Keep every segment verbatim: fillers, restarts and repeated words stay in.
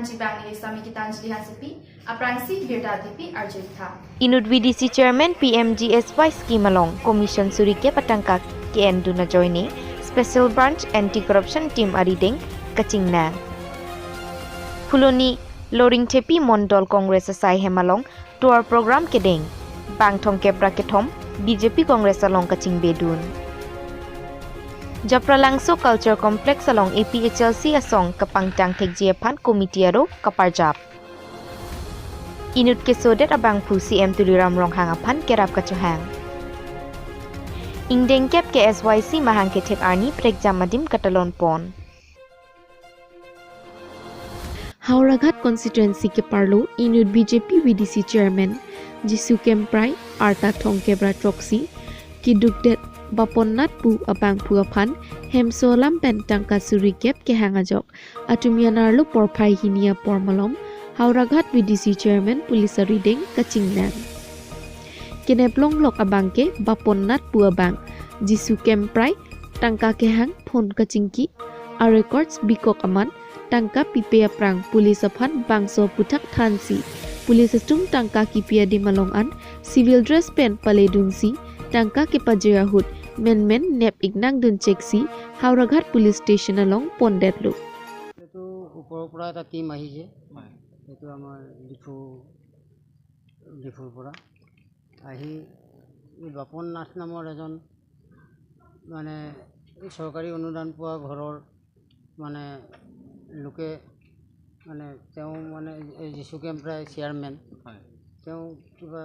Chibang ni Sami Gitanjali Hansepi, aphrangsi birta tipi arjutha. Inut V D C Chairman P M G S Y scheme along commission suri kep atangka ke-endun ajoine Special Branch Anti Corruption Team arideng kachingnang. Phuloni Loringthepi Mondol Congress asai hem along tour program kedeng, bang thomkep ra kethom B J P Congress along kachingbedun. Japralangso Culture Complex along A P H L C asong kapangtang thekji aphan committee aro kaparjap. Inut kesodet abangphu C M Tuliram Ronghang aphan kerap kachohang. Ingdeng kep ke S Y C mahang kethek arni prekjam adim katalon pon. Howraghat constituency keparlo inut B J P V D C chairman Jisu Kemprai arta thomkep ra throksi kedukdet Bapon Nath pu abangphu aphan hemso alam pen tangka suri kep kehang ajok atum yanar lo porphai hini apor malom Howraghat V D C chairman police arideng kachingnang. Kenep longlok abang ke Bapon Nath pu abang Jisu Kemprai tangka kehang phone kachingki a records bikok aman tangka pipe aphrang police aphan bangso aputhak thansi police atum tangka kipi adim along an civil dress pen paledunsi tangka kepajir ahut menmen nep-ik nangdun cheksi Howraghat police station along pondetlo. এইটো ওপৰৰ পৰা এটা টিম আহিছে। হয়। এইটো আমাৰ ডিফু, ডিফুৰ পৰা আহি এই বাপন নাথ নামৰ এজন মানে এই চৰকাৰী অনুদান পোৱা ঘৰৰ মানে লোকে মানে তেওঁ মানে এই যিচু কেম্প্ৰাই চেয়াৰমেন, হয়। তেওঁ কিবা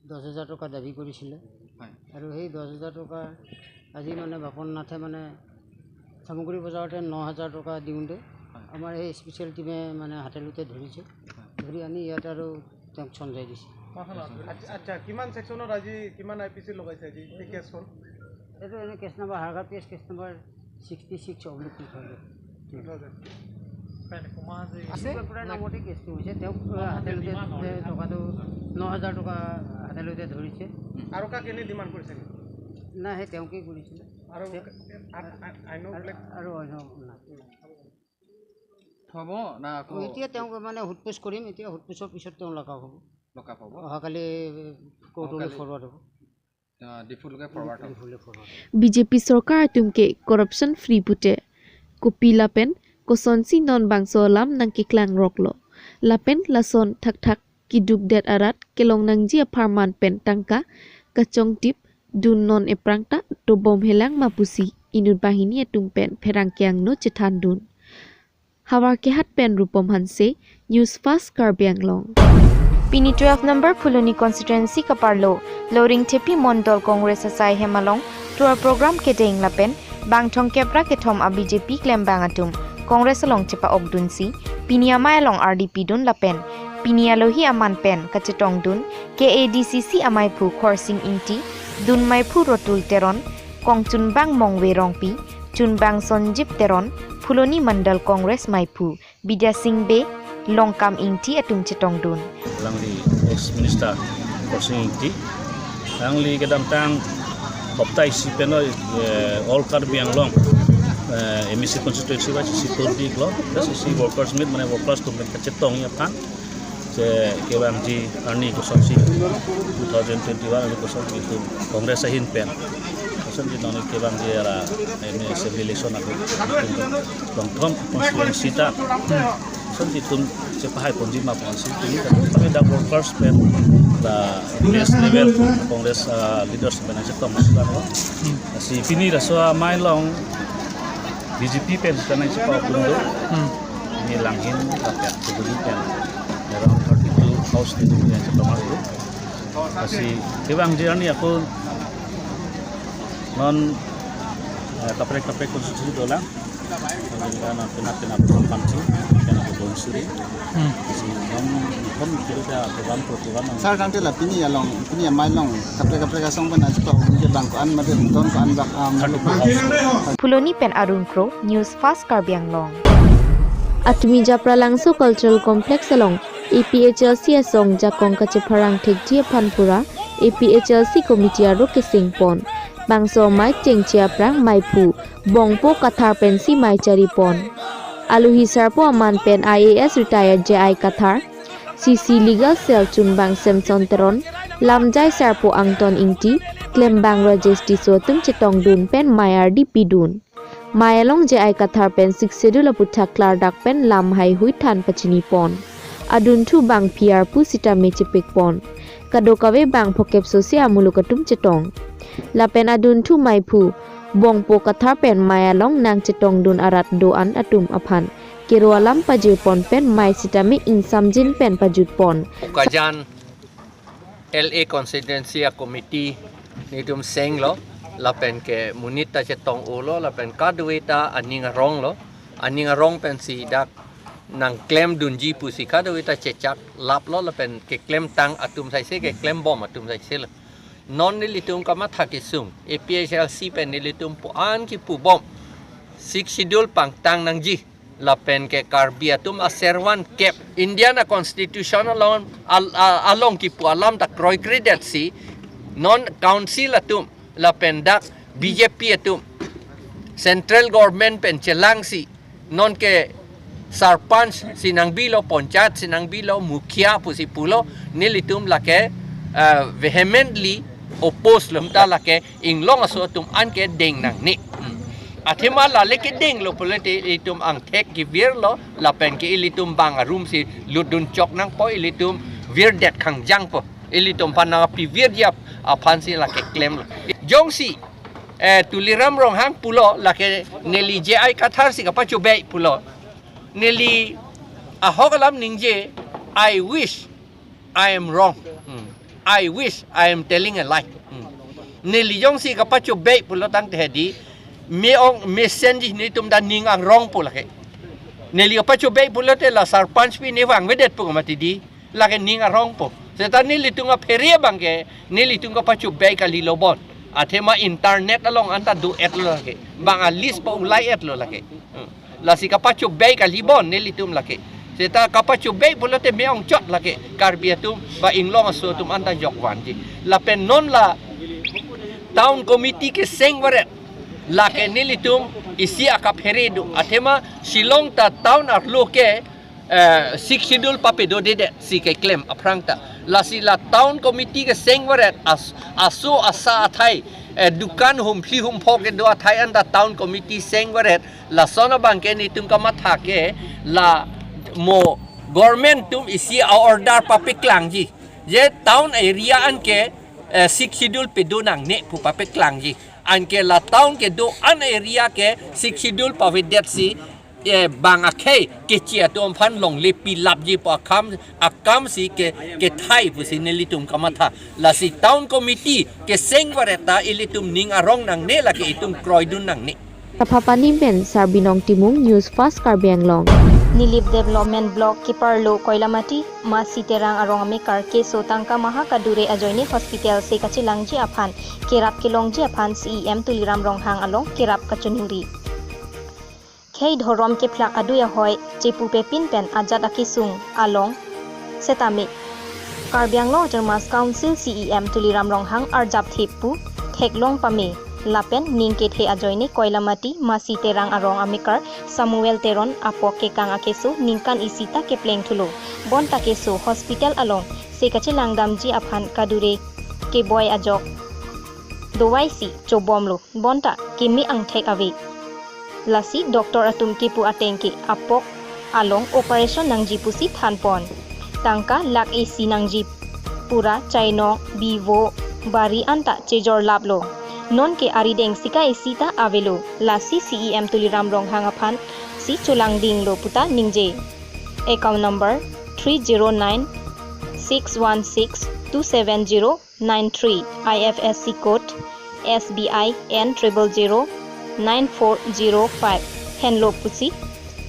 দহ হাজাৰ টকা দাবী কৰিছিলে। হয়। আৰু সেই দহ হাজাৰ টকা আজি মানে বাপন নাথে মানে চামগুৰি বজাৰতে ন হাজাৰ টকা দিওঁতে হয়। আমাৰ সেই স্পেচিয়েল টিমে মানে হাতে লোতে ধৰিছে। হয়। ধৰি আনি ইয়াত আৰু তেওঁক চঞ্জাই দিছে। আচ্ছা, আচ্ছা, কিমান ছেকশ্যনত আজি কিমান আই পি চি লগাইছে আজি এই কেছখন? এইটো এনে case number, Harghat case, case number sixty six oblique two thousand. Two thousand. আছে? পুৰা নামতে কেছটো হৈছে। তেওঁক হাতে লোতে টকাটো ন হাজাৰ টকা হাতে লোতে ধৰিছে। আৰু কাক এনে ডিমাণ্ড কৰিছে নেকি? নাই, সেই তেওঁকেই কৰিছিলে। আৰু তেওঁ আ-, আ-, আ-, আইনৰ আৰু, বেলেগ? আৰু অন্য নাই। থব না আকৌ? এতিয়া তেওঁক মানে সোধ পোছ কৰিম, এতিয়া সোধ পোছৰ পিছত তেওঁ লকআপ হ'ব। লকআপ হ'ব? অহাকালি কোৰ্টলৈ অহাকালি ফৰৱাৰ্ড হ'ব। আহ, ডিফুলৈকে ফৰৱাৰ্ড হ'ব। ডিফুলৈ ফৰৱাৰ্ড হ'ব। B J P চৰকাৰ আtum ke corruption free pute kopi lapen kosonsi non bangso alam nangkeklang roklo. Lapen lason thakthak kedukdet arat kelong nangji apharman pen tangka kachongtip dun non ephrang ta dobom helang ma pusi inut banghini atum pen pherangke angno chethandun. Howraghat pen Rupom Hanse, News Fast Karbi Anglong. Pini twelve number Phuloni constituency kaparlo Loringthepi Mondol Congress asai hem along tour program kedeng lapen bang thomkep ra kethom a B J P klembang atum Congress along chepa-okdunsi pini amei along ardi pidun lapen pini alohi aman pen kachetongdun K A D C C ameiphu Khorsing Ingti, dun meiphu Rotul Teron, kongchunbang Mongve Rongpi, chunbang Sonjib Teron, Phuloni Mandal Congress meiphu Bidya Sing Bey, Longkam Ingti atum chetongdun. Alangli ex minister Khorsing Ingti, alangli kedamtang hopta isi penoi, eh, All Karbi Anglong, eh, M A C constituency wise isi tour biklo, das isi workers meet mane workers atum pen kachetongji aphan. Che kevangji arni kosonsi two thousand twenty-one arni kosonsi itum Congress ahin pen kosonsi noni kevangji ara M A assembly election ako itum Longthom constituency ta kosonsi itum chepahai ponji ma ponsi tumi kami dak workers pen la base level Congress, ah, leaders pen chetong sila ko. Si pini laso amei along B J P pen sita nangchepa-okdun do. Hmm. Ini langhin rakyat keduli pen around thirty-two house keduli pen chetong do. Lasi kevangji arni ako non, eh, kaprek kaprek constituency dolang. Kemudian penap penap program panci, penap bonsuri. Hmm. Si non non kilo da program program. Sir, tangte la pini along, pini amei along kaprek kaprek asong pen aji pa unje bang ko-an mate don ko-an bak am. Phuloni pen Arun Kro, News Fast Karbi Anglong. Atumi Japralangso Cultural Complex along A P H L C asong jakong kachepharang thekji aphan pura A P H L C committee aro keseng pon. Bangso amei chengche aphrang meiphu Bongpo Kathar pensi mei chari pon. Alohi sarpo aman pen I A S retired J I Kathar, C C Legal Cell chunbang Samson Teron, lamjai sarpo Angton Ingti, klembang Rajesh Tisso atum chetongdun pen mei ardi pidun. Mei along J I Kathar pen Sixth Schedule aputhak klardak pen lam haihui than pachinipon. Adunthu bang P R pu sitame chepikpon. Kadokave bang phokep sose amuluk atum chetong. Lapen adunthu meiphu Bongpo Kathar pen mei along nangchetongdun arat do-an atum aphan kero alam pajirpon pen mei sitame ingsamjin pen pajutpon. Bokajan L A constituency a committee netum senglo, lapen ke monit ta chetong-olo, lapen kadokave ta aning aronglo, aning arong pensi dak nangklemdunji pusi kadokave ta chechak laplo, lapen keklemtang atum saise, keklembom atum saiselo. Non nelitum kamatha kesung, A P H L C pen nelitum pu-an kipubom, Sixth Schedule pangtang nangji. Lapen ke Karbi atum aservan kep Indian a constitution along, al-, a-, along kipu alam ta kroikredetsi non council atum lapen dak B J P atum central government pen chelangsi non ke sarpanch si nangbilo, panchayat si nangbilo, mukhia pusi pulo, nelitum lake, eh, vehemently oppose lo, ta lake inglong aso atum an ke deng nangne. Hmm. Athema lale kedenglo pulote ilitum angthek kevirlo, lapen ke ilitum bang arum si lutdun chok nangpo, ilitum virdet khangjangpo. Ilitum aphan nangpivirji ap-, aphansi lake klemlo. Jongsi, eh, Tuliram Ronghang pulo, lake neli J I Kathar si kapachobei pulo. Neli ahok alam ningje, "I wish I am wrong. Hmm. I wish I am telling a lie." Hmm. Neli jongsi kapachobei pulo tangte hedi, me-ong mesenji netum ta ning arongpo lake. Neli kapachobei pulote la sarpanch pi ne vangvedetpo mati di. Lake ning arongpo. Seta nelitum aphere abang ke, nelitum kapachobei kalilo bon. Athema internet along anta do-etlo lake. Bang a list pa ulai-etlo lake. Hmm. Lasi kapachobei kali bon nelitum lake. Seta kapachobei pulote me-ongchot lake. Karbi atum ba inglong aso atum anta jokvanji. Lapen non la town committee keseng varet. Lake nelitum isi akaphere do. Athema Shillong ta town arlo ke, eh, Sixth Schedule papedodedet si keklem aphrang ta. Lasi la town committee keseng varet as-, aso asa athai, eh, dukan humphli humphok kedo athai anta town committee seng varet. Lason abang ke netum kamatha ke la mo government atum isi a-order papeklangji. Je town area an ke, eh, Sixth Schedule pedo nangne pu papeklangji. Anke la town kedo-an area ke Sixth Schedule pavedetsi, eh, bang akhei kechi atum aphan longle pilapji pu akam, akamsi ke, kethai pusi nelitum kamatha. Lasi town committee keseng varet ta ilitum ning arong nangne, lake itum kroidun nangne. Kapha Panim pen Sarbinong Timung, News Fast Karbi Anglong. Nilip Development Block keparlo Koilamati Masi Terang arong amekar keso tangka maha kadure ajoine hospital se kachelangji aphan kerap kelongji aphan C E M Tuliram Ronghang along kerap kachiningri. Khei dhorom kephlak adui ahoi chepu pepin pen ajat akesung along setame Karbi Anglong Autonomous Council C E M Tuliram Ronghang arjap thip pu theklong pame lapen ning kethe ajoine Koilamati Masi Terang arong amekar Samuel Teron apok kekang akeso ningkan isi ta kepleng thulo. Bonta keso hospital along se kachelang damji aphan kadure keboi ajok dovaisi chobomlo. Bonta keme angthek ave. Lasi doctor atum kepu ateng ke apok along operation nangji pusi thanpon. Tangka lakh isi nangji pura chainong, bivo, bari anta chejor laplo. Nonke arideng sika isi ta avelo. Lasi C E M Tuliram Ronghang aphansi cholangdinglo puta ningje. Account number three zero nine six one six two seven zero nine three, I F S C code S B I N triple zero nine four zero five henlo pusi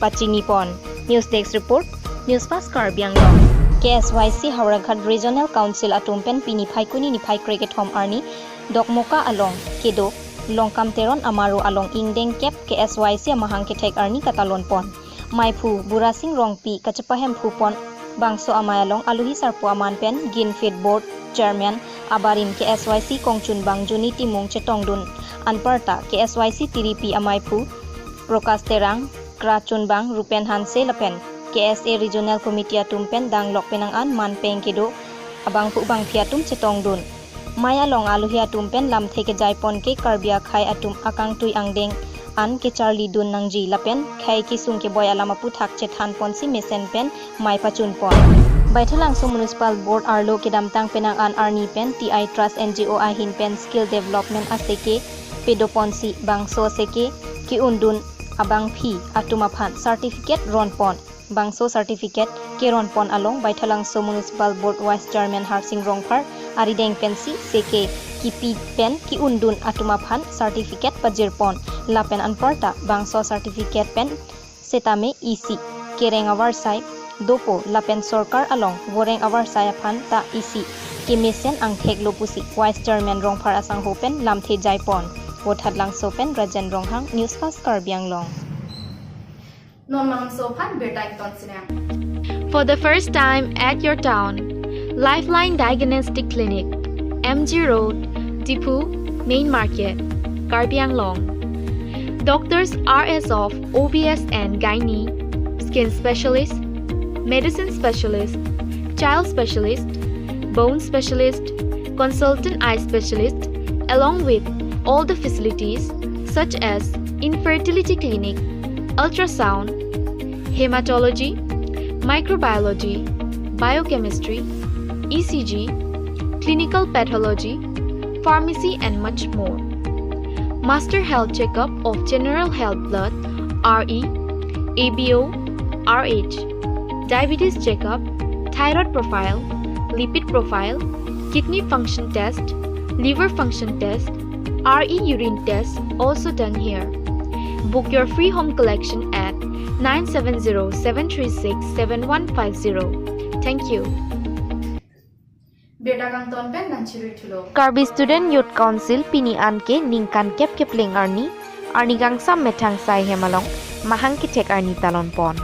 pachinipon. News Desk Report, News Fast Karbi Anglong. K S Y C Howraghat Regional Council atum pen pini Phaikuni niphai krekethom arni Dokmoka along kedo Longkam Teron Amaro along ingdeng kep K S Y C amahang kethek arni katalonpon. Maiphu Burasing Rongpi kachepahemphupon bangso amei along alohi sarpo aman pen Ginfit Board Chairman abarim K S Y C kongchunbang Juni Timung chetongdun anparta K S Y C tiripi amaiphu Prakash Terang, Krachunbang Rupen Hanse lapen K S A Regional Committee atum pen danglok penang an manpeng kedo abangphu bangphi atum chetongdun. Mei along alohi atum pen lamthe kejaipon ke Karbi akhei atum akangtui angdeng an kecharlidun nangji lapen khei kesung keboi alam aphuthak chethanponsi mesen pen mei pachunpon. Baithalangso Municipal Board arlo kedamtang penang an arni pen T I Trust N G O ahin pen skill development aseke pedoponsi bangso aseke ke-undun abangphi atum aphan certificate ronpon. Bangso certificate keronpon along Baithalangso Municipal Board Vice Chairman Harsing Rongphar arideng pensi aseke kipi pen ke-undun atum aphan certificate pajirpon. Lapen anparta bangso certificate pen setame isi kereng avarsai dopo lapen sorkar along voreng avarsai aphan ta isi kemesen angthek lo pusi Vice Chairman Rongphar asangho pen lamthe jaipon. Vothatlangso pen Rajen Ronghang, News Fast Karbi Anglong. Non malomso aphan birta ingtonsinang. For the first time at your town, Lifeline Diagnostic Clinic, M G Road, Diphu, Main Market, Karbi Anglong. Doctors are as of O B S and Gynae, Skin Specialist, Medicine Specialist, Child Specialist, Bone Specialist, Consultant Eye Specialist, along with all the facilities such as Infertility Clinic, Ultrasound, Hematology, Microbiology, Biochemistry, E C G, Clinical Pathology, Pharmacy and much more. Master Health Checkup of General Health Blood, R E, A B O, R H, Diabetes Checkup, Thyroid Profile, Lipid Profile, Kidney Function Test, Liver Function Test, R E Urine Test also done here. Book your free home collection at nine seven zero seven three six seven one five zero. Thank you. Birta kangton pen nangchirui thulo. Karbi Student Youth Council pini anke ningkan kep kepleng arni, arni kangsam methang sai hem along mahang kethek arni talonpon.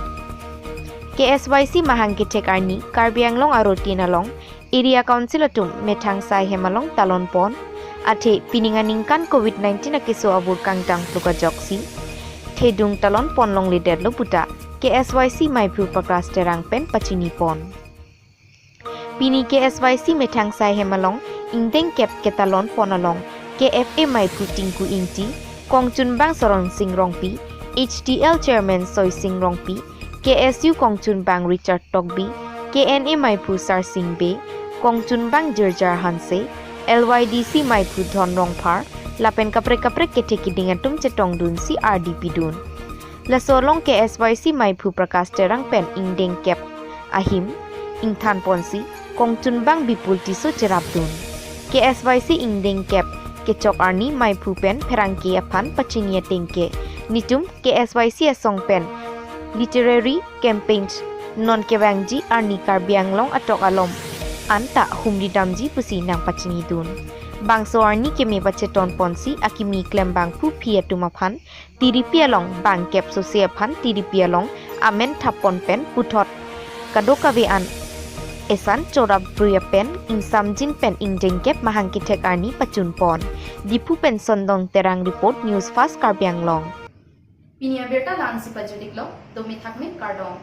K S Y C mahang kethek arni Karbi Anglong arotin along Area Council atum methang sai hem along talonpon. Athe pining aningkan Covid nineteen akeso abur kangtang pluk ajoksi thedung talonpon longledetlo puta K S Y C maiphu Prakash Terang pen pachinipon. Pini K S Y C methang sai hem along ingdeng kep ketalonpon along K F A maiphu Tinku Ingti, kongchunbang Soron Sing Rongpi, H D L Chairman Soi Sing Rongpi, K S U kongchunbang Richard Tokbi, K N A maiphu Sarsing Bey, kongchunbang Jirjar Hanse, L Y D C maiphu Dhon Rongphar, lapen kaprek kaprek kethe kiding atum chetongdunsi ardi pidun. Laso along K S Y C maiphu Prakash Terang pen ingdeng kep ahim ingthanponsi kongchunbang Bipul Tisso cherapdun. K S Y C ingdeng kep kechok arni maiphu pen pherangke aphan pachini atengke, nitum K S Y C asong pen literary campaigns non kevangji arni Karbi Anglong atok alom anta humri damji pusi nangpachinidun. Bangso arni keme pachetonponsi akimi klembangphu phi atum aphan tiripi along bangkep sose aphan tiripi along amen thappon pen puthot kadokave an esan chorap brui apen ingsamjin pen ingdeng kep mahang kethek arni pachunpon. Diphu pen Sondong Terang report, News Fast Karbi Anglong. Pini abirta la-ansi pajut-iklo, domi thakmi kardom.